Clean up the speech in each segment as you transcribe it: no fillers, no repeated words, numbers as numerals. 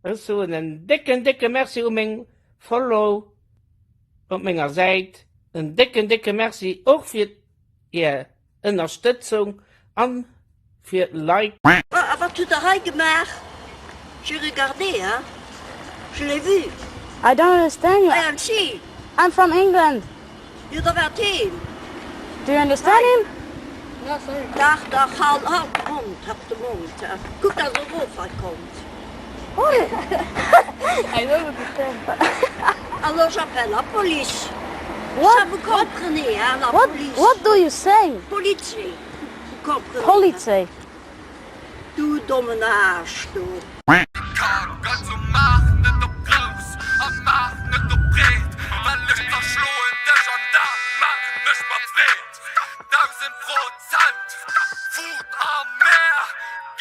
Ech soen en décken décke Merci u meng Follow op menger Säit, en décken décke Merci och fir är Ënnerstëtzung an fir Like. A wat hutt der hei gemaach? J'ai regardé, hein, je l'ai vu. I don't understand you. I am she. I'm from England. Jo, da waart heen. Do you understand him? Dach, dach, halt, halt de Mond, halt de Mond. Kuck, dass e erof hei kommt. I don't understand. Alors j'appelle la police. What? Ça vous comprenez, hein, la What, police. what do you say? Polizei, vous comprenez. Polizei. Du dommen Aarsch, du. Also maach net op grouss a maach net op breet, well ech zerschloen dech an dat maachen ech mat Freed. 1000% Wut a mär,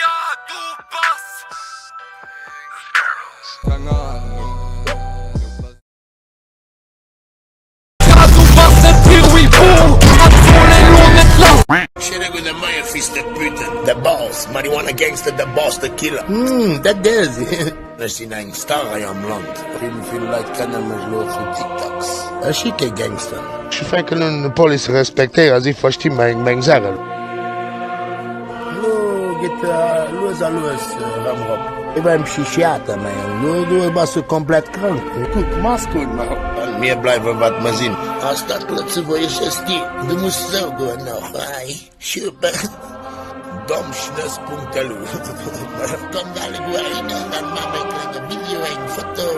ja du bass. Keng Ahnung. Schöne gute Moien, Fils de pute. The boss, Marihuana Gangster, the boss, the killer. Hmm, dat dës. Ech sinn eng Star hei am Land. Vill, vill Leit kenne mech elo vu TikToks. Ech si kee Gangster. Ech fänken un de Police respektéieren, si versti meng meng Saachen. Elo geet lues a lues erëm rop. Wéi beim Psychiater, mäi Jong, do do bass du komplett krank. Kuck, Mask un, Mann. Mir bleiwen wat mer sinn. Ass dat lëtzebuergesche Stil? Du muss sou goen och hei super dommschnëss.lu Kommt alleguer heihinner an maacht e klenge Video, eng Foto.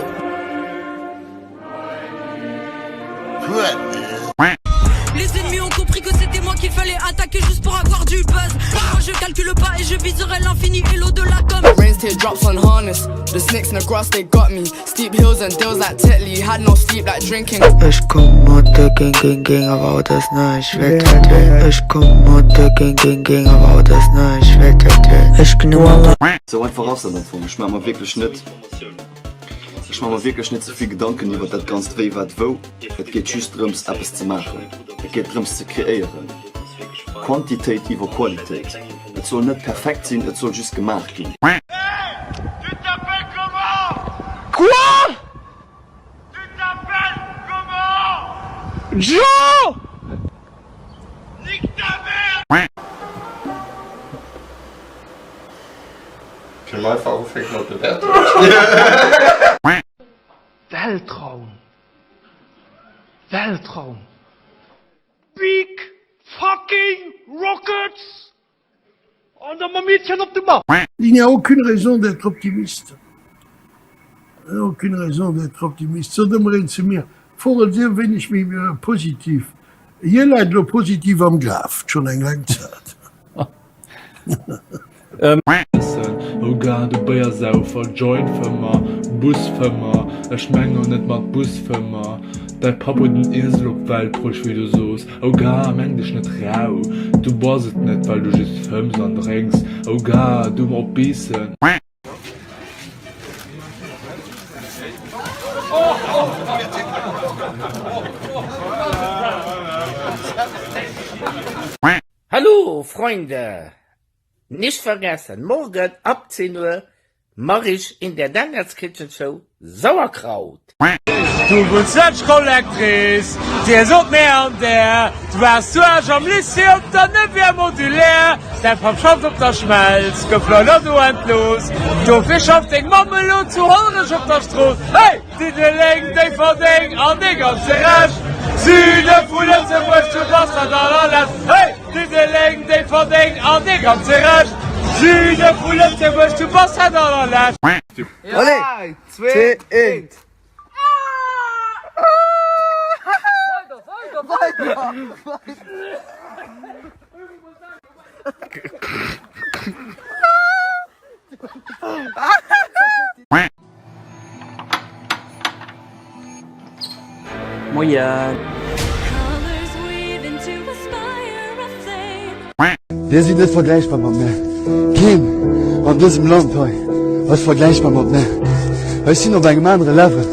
Les ennemis ont compris que c'était moi qu'il fallait attaquer juste pour avoir du buzz. Moi je calcule pas et je viserai l'infini et l'au-delà comme. Rains teardrops on harness. The snakes in the grass they got me. Steep hills and deals like Tetley. Had no sleep like drinking. Ech komm mat de Gang Gang Gang awer haut ass näischt wäert wäert wäert Ech komm mat de Gang Gang Gang awer haut ass näischt wäert wäert wäert Ech ginn all. Sou einfach ass dat am Fong. Ech maache mer wierklech net, ech maache mer wierklech net ze vill Gedanken iwwer dat Ganzt wéi, wat, wou. Et geet just drëms eppes ze maachen. Et geet drëms ze kreéieren. Quantitéit iwwer Qualitéit. Et soll net perfekt sinn, et soll just gemaach ginn. Tu t'appelles comment? Quoi? Tu t'appelles comment? Joe! Nique ta mère! Kënne mer einfach ufänken mat Bewäertung? Weltraum Weltraum Big fucking rockets An der mam Meedchen op de Bauch. Il n'y a aucune raison d'être optimiste. Aucune raison d'être optimiste. Sot ëmmer een zu mir, Vogel, sief e wéineg méi positiv. Hie läit elo positiv am Graf, schonn eng laang Zäit. Oh gar du Béiersaufer, Jointfëmmer, Busfëmmer, ech meng lo net mat Busfëmmer, däi Papp huet en Iesel op d'Welt bruecht wéi du soos, oh gar meng dech net rau, du bass et net well du just fëmms an drénks, oh gar du op Biissen. Hallo Freunde! Nicht vergessen, morgen ab 10 Uhr mach ich in der Daniels Kitchen Show Sauerkraut. Du wunns laanscht Collectrice, dir sot mär an där, du waars zu Esch am Lycée op der Neuvième Modulaire. Däi Papp schafft op der Schmelz, gouf leider do entlooss, dofir schafft deng Mamm elo zu Hollerech op der Strooss. Hey! Diddeleng, Déifferdeng an dee ganze Rescht, Süde vu Lëtzebuerg, du bass dat allerlescht. Hey! Diddeleng, Déifferdeng an dee ganze Rescht, Süde vu Lëtzebuerg, du bass dat allerlescht. Allez, 2, 1. Moien. Dir sidd net vergläichbar mat mär. Keen an dësem Land hei ass vergläichbar mat mär. Ech sinn op engem anere Level.